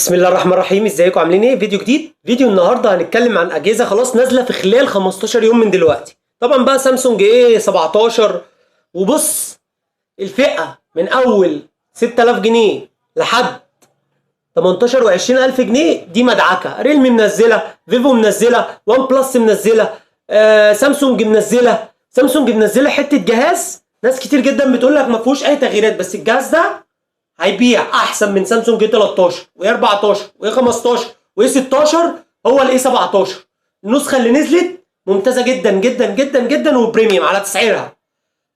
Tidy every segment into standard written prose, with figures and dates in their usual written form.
بسم الله الرحمن الرحيم. ازيكم عاملين ايه؟ فيديو جديد. فيديو النهارده هنتكلم عن اجهزة خلاص نازله في خلال 15 يوم من دلوقتي. طبعا بقى سامسونج ايه 17، وبص الفئة من اول 6000 جنيه لحد 18 و20 الف جنيه دي مدعكه. ريلمي منزله، فيفو منزله، وان بلس منزله، سامسونج منزله. سامسونج منزله حتة جهاز ناس كتير جدا بتقول لك ما فيهوش اي تغييرات، بس الجهاز ده هيبيع احسن من سامسونج A 13 و A 14 و A 15 و A 16. هو ال A 17 النسخة اللي نزلت ممتازة جدا جدا جدا جدا و premium على تسعيرها،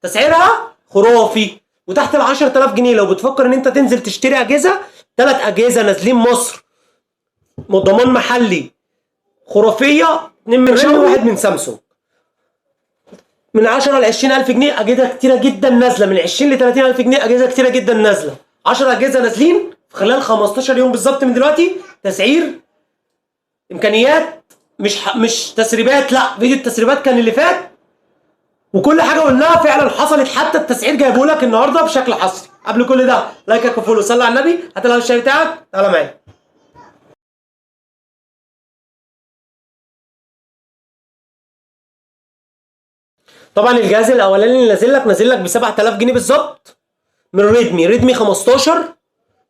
تسعيرها خرافي وتحت ال 10000 جنيه. لو بتفكر ان انت تنزل تشتري اجهزة، 3 اجهزة نازلين مصر ضمان محلي خرافية، 2 من شاومي وواحد من سامسونج، من 10 ل 20000 جنيه. اجهزة كتيرة جدا نازله، من 20 ل 30000 جنيه اجهزة كتيرة جدا نازله. 10 اجهزة نازلين في خلال 15 يوم بالظبط من دلوقتي. تسعير، امكانيات، مش تسريبات، لا فيديو التسريبات كان اللي فات وكل حاجة قلناها فعلا حصلت، حتى التسعير جايبه لك النهارده بشكل حصري. قبل كل ده like و follow، صلي على النبي، هات الشاي بتاعك، تعالى معايا. طبعا الجهاز الاولاني اللي نازل لك ب 7000 جنيه بالظبط من ريدمي، ريدمي 15.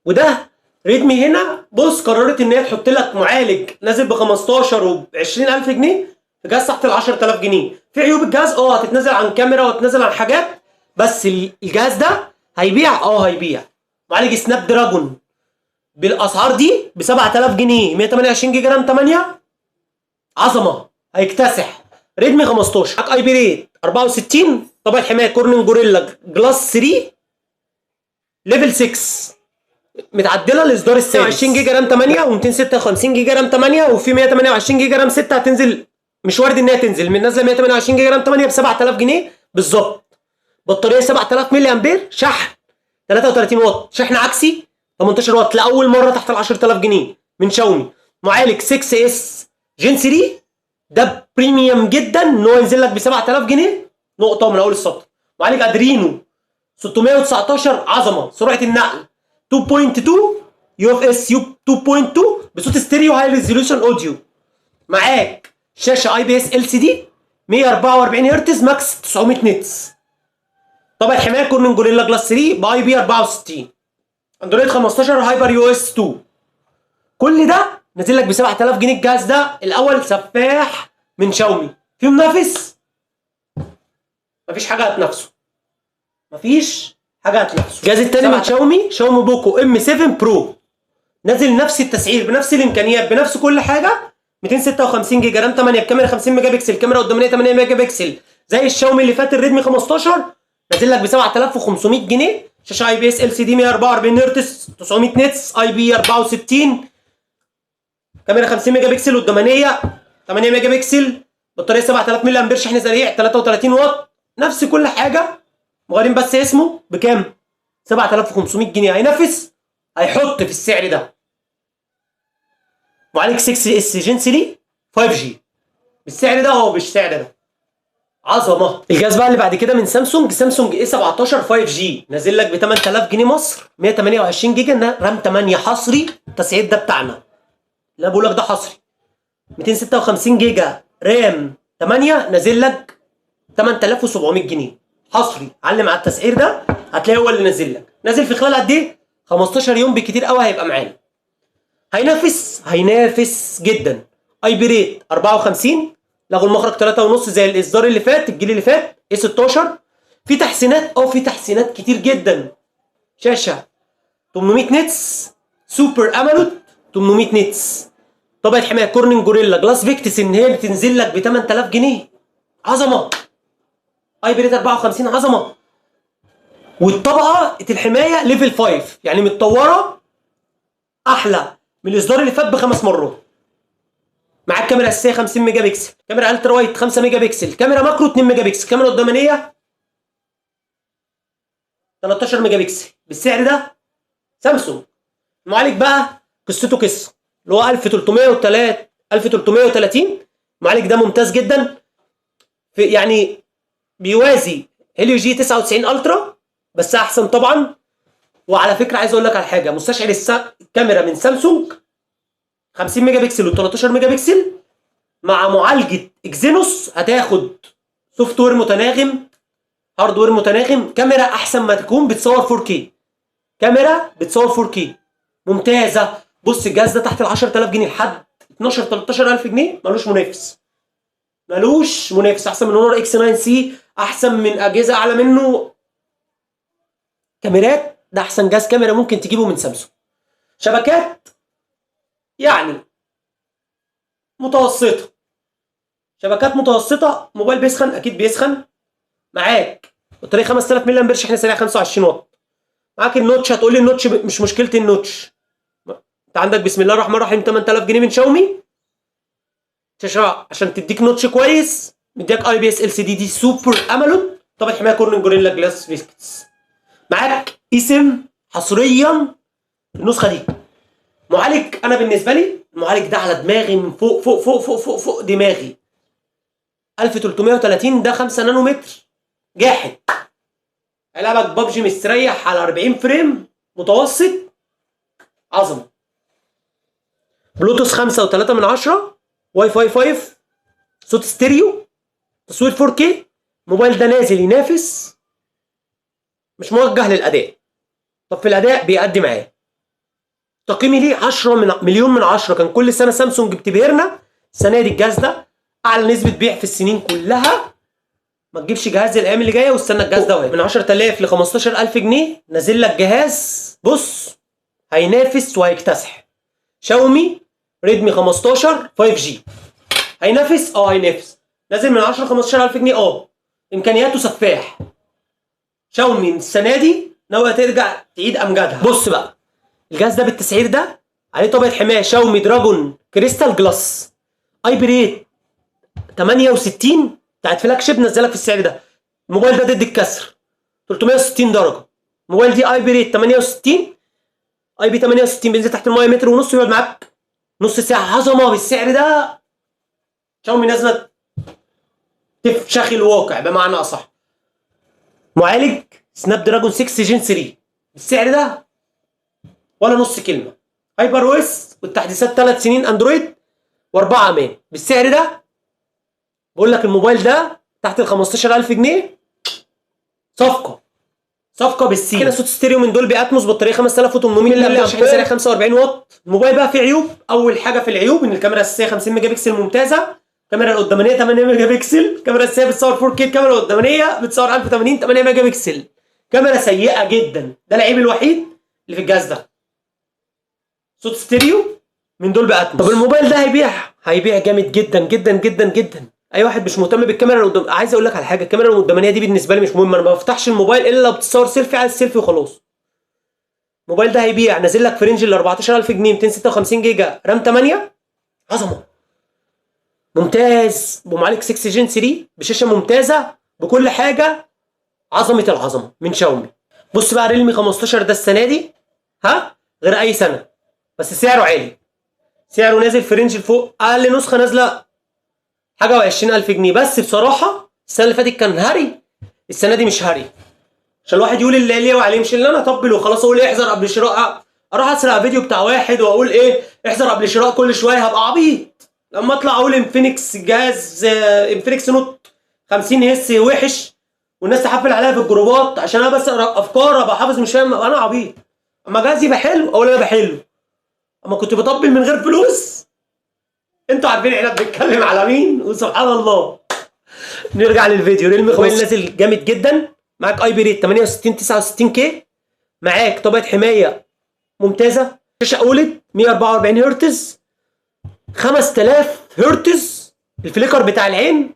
وده ريدمي هنا بص قررت ان هي تحط لك معالج نازل ب 15 وب 20000 جنيه في جهاز تحت ال 10000 جنيه. في عيوب الجهاز، هتتنازل عن كاميرا وهتتنازل عن حاجات، بس الجهاز ده هيبيع، هيبيع. معالج سناب دراجون بالاسعار دي ب 7000 جنيه، 128 جيجا RAM 8، عظمه، هيكتسح. ريدمي 15 معاك IP rate 64، طبعا حماية Corning Gorilla Glass 3 level 6 متعدله لاصدار السادس، 20 جيجا RAM 8 و256 جيجا RAM 8، وفي 128 جيجا RAM 6 هتنزل، مش وارد انها تنزل، من نازله 128 جيجا RAM 8 ب 7000 جنيه بالظبط. بطارية 7000 ملي امبير، شحن 33 واط، شحن عكسي 18 واط، لاول مرة تحت ال 10000 جنيه من شاومي. معالج 6 S Gen 3 ده premium جدا ان هو ينزل لك ب 7000 جنيه، نقطة من اول السطر. معالج ادرينو 619 عظمه، سرعة النقل 2.2 UFS 2.2 بصوت ستيريو high resolution audio. معاك شاشة اي بي اس ال سي دي 144 هرتز max 900 nits. طبعا حماية Corning Gorilla Glass 3 ب IP 64، اندرويد 15 HyperOS 2. كل ده نازل لك ب 7000 جنيه. الجهاز ده الاول سفاح من شاومي، في منافس؟ مفيش حاجة هتنافسه، مفيش حاجة هتنافسه. الجهاز التاني من شاومي، شاومي بوكو M 7 Pro، نازل نفس التسعير بنفس الامكانيات بنفس كل حاجة، 256 جيجا RAM 8، بكاميرا 50 ميجا بكسل، كاميرا قداميه 8 ميجا بكسل زي الشاومي اللي فات الريدمي 15، نازل لك ب 7500 جنيه، شاشة اي بي اس ال سي دي 144 هرتز 900 nits IP 64، كاميرا 50 ميجا بكسل قدامانيه 8 ميجا بكسل، بطارية 7000 ملي امبير، شحن سريع 33 واط، نفس كل حاجة، مغيرين بس اسمه. بكام؟ 7500 جنيه. هينافس، هيحط في السعر ده. معالج 6 S Gen 3 5G بالسعر ده، هو بالسعر ده عظمه. الجهاز بقى اللي بعد كده من سامسونج، سامسونج A 17 5G، نازل لك ب 8000 جنيه مصر، 128 جيجا RAM 8 حصري، التسعير ده بتاعنا اللي انا بقول لك ده حصري، 256 جيجا RAM 8 نازل لك 8700 جنيه حصري. علم على التسعير ده هتلاقي هو اللي نازل لك. نازل في خلال قد ايه؟ 15 يوم بالكتير قوي هيبقى معانا. هينافس، هينافس جدا. IP rate 54، لغوا المخرج 3.5 زي الاصدار اللي فات، الجيل اللي فات A 16. في تحسينات، في تحسينات كتير جدا. شاشة 800 nits Super AMOLED 800 nits، طبقه حماية Corning Gorilla Glass Victus ان هي بتنزل لك ب 8000 جنيه، عظمه. IP rate 54 عظمه، والطبقة الحماية level 5 يعني متطورة احلى من الاصدار اللي فات ب5 مرات. معاك كاميرا اساسية 50 ميجا بكسل، كاميرا ultra wide 5 ميجا بكسل، كاميرا macro 2 ميجا بكسل، كاميرا قدامانيه 13 ميجا بكسل. بالسعر ده سامسونج. المعالج بقى قصته قصة، اللي هو 1303 1330، المعالج ده ممتاز جدا، في يعني بيوازي Helio G 99 Ultra بس احسن طبعا. وعلى فكرة عايز اقول لك على حاجة، مستشعر الكاميرا من سامسونج 50 ميجا بكسل و 13 ميجا بكسل مع معالجة Exynos، هتاخد software متناغم، hardware متناغم، كاميرا احسن ما تكون، بتصور 4K، كاميرا بتصور 4K ممتازه. بص الجهاز ده تحت ال 10000 جنيه لحد 12 13000 جنيه ملوش منافس، ملوش منافس. احسن من Honor X9 C، احسن من اجهزة اعلى منه كاميرات. ده احسن جهاز كاميرا ممكن تجيبه من سامسونج. شبكات يعني متوسطه، شبكات متوسطه. موبايل بيسخن، اكيد بيسخن. معاك بطارية 5000 ملي امبير، شحن سريع 25 واط. معاك ال notch، هتقول لي ال notch، مش مشكلة ال notch. انت عندك بسم الله الرحمن الرحيم 8000 جنيه من شاومي، شاشة عشان تديك notch كويس، مديك اي بي اس ال سي دي، دي super AMOLED، طبعا حماية Corning Gorilla Glass Victus. معاك eSIM حصريا النسخة دي. معالج، انا بالنسبة لي المعالج ده على دماغي من فوق فوق فوق فوق فوق فوق دماغي. 1330 ده 5 نانومتر جاحد، هيلعبك بابجي مستريح على 40 frame متوسط، عظمه. بلوتوث 5.3 من 10، واي فاي 5، صوت ستيريو، تصوير 4K. الموبايل ده نازل ينافس، مش موجه للاداء. طب في الاداء بيأدي معاه. تقييمي ليه 10 من مليون من 10. كان كل سنة سامسونج بتبهرنا، السنة دي الجهاز ده اعلى نسبه بيع في السنين كلها. ما تجيبش جهاز الايام اللي جاية واستنى الجهاز ده. من 10000 ل 15000 جنيه نازل لك جهاز، بص هينافس وهيكتسح. شاومي ريدمي 15 5G هينافس، هينافس. نازل من 10 15000 جنيه، امكانياته سفاح. شاومي السنة دي ناوية ترجع تعيد امجادها. بص بقى الجهاز ده بالتسعير ده عليه طبقه حماية شاومي Dragon Crystal Glass IP rate 68 بتاعت flagship، نزلك في السعر ده. الموبايل ده ضد الكسر 360 درجه. الموبايل دي IP rate 68، IP 68، بينزل تحت المايه متر ونص ويقعد معاك نص ساعه. عظمه بالسعر ده. شاومي نازله تفشخ الواقع بمعنى اصح. معالج Snapdragon 6 Gen 3 بالسعر ده ولا نص كلمه. HyperOS والتحديثات 3 سنين اندرويد واربعة امان بالسعر ده. بقول لك الموبايل ده تحت ال 15000 جنيه صفقة، صفقة بالسين كده. صوت ستيريو من Dolby Atmos، بطارية 5800 ملي امبير، شحن سريع 45 واط. الموبايل بقى فيه عيوب. اول حاجة في العيوب ان الكاميرا الاساسية 50 ميجا بكسل ممتازه، الكاميرا القدامانيه 8 ميجا بكسل، الكاميرا الاساسية بتصور 4K، الكاميرا القدامانيه بتصور 1080 8 ميجا بكسل، كاميرا سيئه جدا. ده العيب الوحيد اللي في الجهاز ده. صوت ستيريو من Dolby Atmos. طب الموبايل ده هيبيع جامد جدا جدا جدا جدا. اي واحد مش مهتم بالكاميرا القدام، عايز اقول لك على حاجه، الكاميرا القدامانيه دي بالنسبة لي مش مهمه، انا ما بفتحش الموبايل الا لو بتصور سيلفي، على السيلفي وخلاص. الموبايل ده هيبيع، نازل لك في range ال 14000 جنيه، 256 جيجا RAM 8، عظمه ممتاز، بمعالج 6 Gen 3، بشاشة ممتازه، بكل حاجة، عظمه العظمة من شاومي. بص بقى ريلمي 15 ده السنة دي ها غير اي سنة، بس سعره عالي، سعره نازل في range لفوق، اقل نسخه نازله حاجة و20000 جنيه. بس بصراحة السنة اللي فاتت كان هري، السنة دي مش هري، عشان الواحد يقول اللي ليه وعليه، مش اللي انا اطبل وخلاص اقول احذر قبل شراء، اروح اسرق فيديو بتاع واحد واقول ايه احذر قبل شراء كل شويه، هبقى عبيط. لما اطلع اقول انفينكس جهاز انفينكس Note 50 S وحش والناس تحفل عليها في الجروبات عشان انا بس اقرا افكار ابقى حافظ مش فاهم، انا عبيط. اما جهاز يبقى حلو اقول انا بحلو، اما كنت بطبل من غير فلوس. انتوا عارفين احنا بنتكلم على مين، وسبحان الله. نرجع للفيديو. ريلمي 15 نازل جامد جدا، معاك IP rate 68 69 K، معاك طبقه حماية ممتازة، شاشة OLED 144 هرتز، 5000 هرتز، ال flicker بتاع العين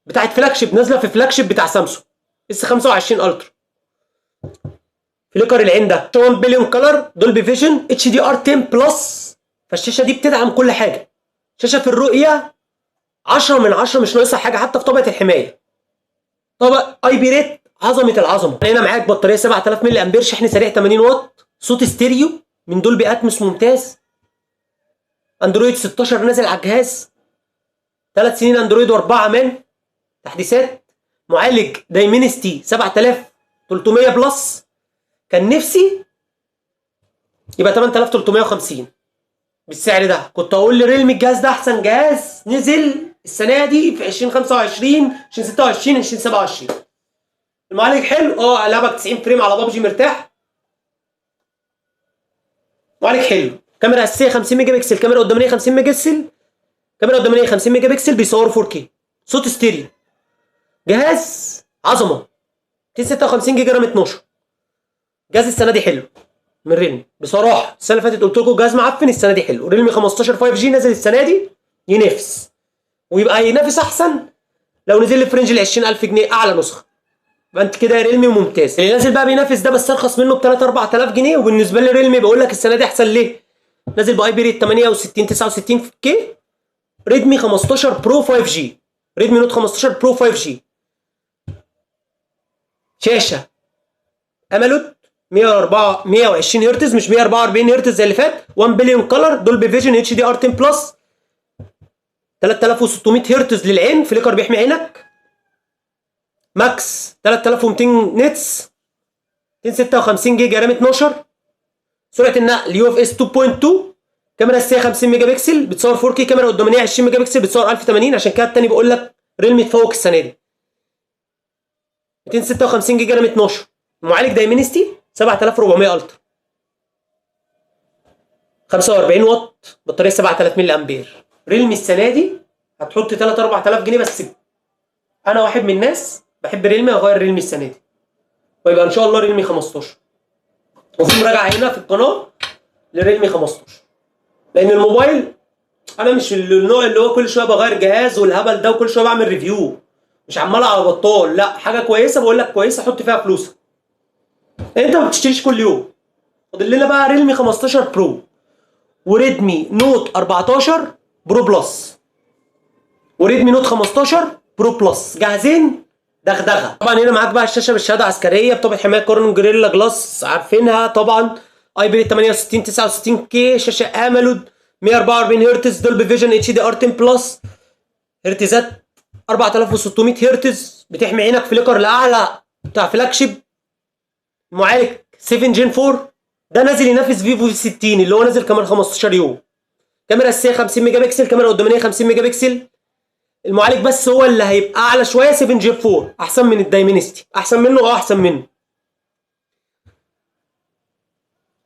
بتاعت flagship، نازله في flagship بتاع سامسونج S 25 Ultra، flicker العين ده 1 billion color، Dolby Vision، HDR 10 plus. فالشاشه دي بتدعم كل حاجة، شاشة في الرؤية 10 من 10، مش ناقصها حاجة حتى في طبقه الحماية. طبق IP rate عظمه العظمة. هنا معاك بطارية 7000 ملي امبير، شحن سريع 80 واط، صوت ستيريو من Dolby Atmos ممتاز، اندرويد 16 نازل على الجهاز، 3 سنين اندرويد و4 امان تحديثات، معالج Dimensity 7300 Plus، كان نفسي يبقى 8350. بالسعر ده كنت اقول ل Realme الجهاز ده احسن جهاز نزل السنة دي في 2025 2026 2027. المعالج حلو، لعبك 90 frame على بابجي مرتاح، معالج حلو. كاميرا اساسية 50 ميجا بكسل، كاميرا قداميه 50 ميجا بكسل، كاميرا قداميه 50 ميجا بكسل، بيصوروا 4K، صوت ستيريو، جهاز عظمه. 256 جيجا RAM 12. جهاز السنة دي حلو من Realme بصراحة. السنة اللي فاتت قلت لكم جهاز معفن، السنة دي حلو. Realme 15 5G نزل السنة دي ينافس، ويبقى ينافس احسن لو نزل لي في range ال 20000 جنيه اعلى نسخه. يبقى انت كده يا Realme ممتاز. اللي نازل بقى بينافس ده بس ارخص منه ب 3 4000 جنيه. وبالنسبة لي Realme بقول لك السنة دي احسن ليه؟ نازل ب IP rate 68 69 K، Redmi 15 Pro 5G، Redmi Note 15 Pro 5G، شاشة AMOLED 104 120 هرتز مش 144 هرتز زي اللي فات، 1 billion color، Dolby Vision HDR 10 plus، 3600 هرتز للعين، flicker بيحمي عينك، max 3200 nits، 256 جيجا RAM 12، سرعة النقل UFS 2.2، كاميرا اساسية 50 ميجا بكسل بتصور 4K، كاميرا قداميه 20 ميجا بكسل بتصور 1080. عشان كده التاني بقول لك Realme تفوق السنة دي. 256 جيجا RAM 12، معالج Dimensity 7400 Ultra، 45 واط، بطارية 7000 ملي امبير. Realme السنة دي هتحط 3 4000 جنيه بس. انا واحد من الناس بحب Realme، هغير Realme السنة دي، ويبقى ان شاء الله Realme 15. وفي مراجعه هنا في القناة ل Realme 15، لان الموبايل انا مش النوع اللي هو كل شوية بغير جهاز والهبل ده وكل شوية بعمل review، مش عمال على بطال. لا، حاجة كويسة بقول لك كويسة، حط فيها فلوسك، انت ما بتشتريش كل يوم. فاضل لنا بقى Realme 15 Pro و Redmi Note 14 Pro Plus و Redmi Note 15 Pro Plus، جاهزين دغدغه. طبعا هنا معاك بقى الشاشة بالشهادة عسكرية، بطبقه حماية Corning Gorilla Glass عارفينها طبعا، IP 68 69 K، شاشة AMOLED 144 هرتز، Dolby Vision HDR 10 plus، هرتزات 4600 هرتز، بتحمي عينك، flicker لاعلى بتاع flagship، معالج 7 Gen 4. ده نازل ينافس Vivo V60 اللي هو نازل كمان 15 يوم. كاميرا اساسية 50 ميجا بكسل، كاميرا قداميه 50 ميجا بكسل. المعالج بس هو اللي هيبقى اعلى شوية، 7 Gen 4 احسن من ال Dimensity، احسن منه، احسن منه.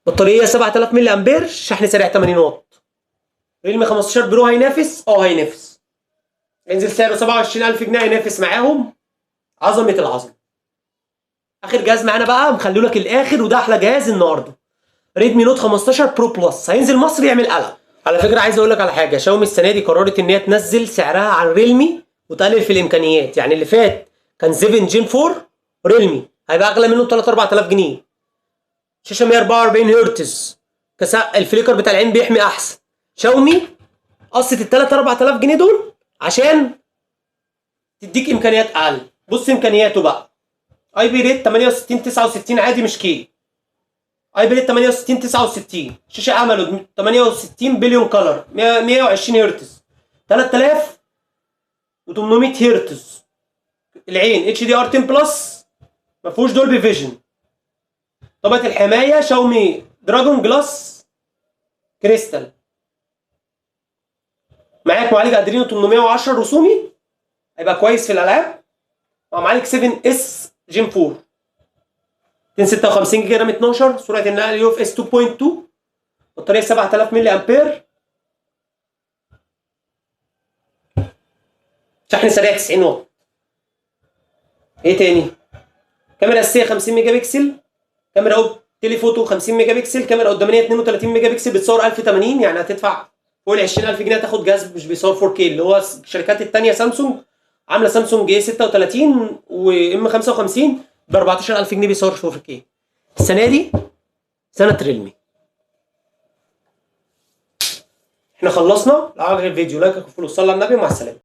بطارية 7000 ملي امبير، شحن سريع 80 واط. Realme 15 Pro هينافس، هينافس، هينزل سعره 27000 جنيه، هينافس معاهم. عظمه العظمة. اخر جهاز معانا بقى مخليه لك الاخر، وده احلى جهاز النهارده، Redmi Note 15 Pro Plus، هينزل مصر يعمل قلق. على فكرة عايز اقول لك على حاجة، شاومي السنة دي قررت ان هي تنزل سعرها عن Realme وتقلل في الامكانيات. يعني اللي فات كان 7 Gen 4 Realme هيبقى اغلى منه 3 4000 جنيه، شاشة 144 هرتز، ال flicker بتاع العين بيحمي احسن. شاومي قصت ال 3 4000 جنيه دول عشان تديك امكانيات اقل. بص امكانياته بقى، IP rate 68 69 عادي مش K، IP rate 68 69، شاشة AMOLED 68 billion color، 120 هرتز، 3800 هرتز، العين HDR 10 plus، ما فيهوش Dolby Vision. طبقه الحماية Xiaomi Dragon Glass Crystal. معاك معالج Adreno 810 رسومي هيبقى كويس في الالعاب، مع معالج 7 S Gen 4، 256 جيجا RAM 12، سرعة النقل UFS 2.2، بطارية 7000 ملي امبير، شحن سريع 90 واط. ايه تاني؟ كاميرا اساسية 50 ميجا بكسل، كاميرا telephoto 50 ميجا بكسل، كاميرا قداميه 32 ميجا بكسل، بتصور 1080، يعني هتدفع فوق ال 20000 جنيه تاخد جهاز مش بيصور 4K، اللي هو الشركات التانية سامسونج عامله سامسونج A 36 و M 55 ب 14000 جنيه بيصور 4K. السنة دي سنة Realme. احنا خلصنا. لو عجبك الفيديو like و follow، صلى على النبي، ومع السلامة.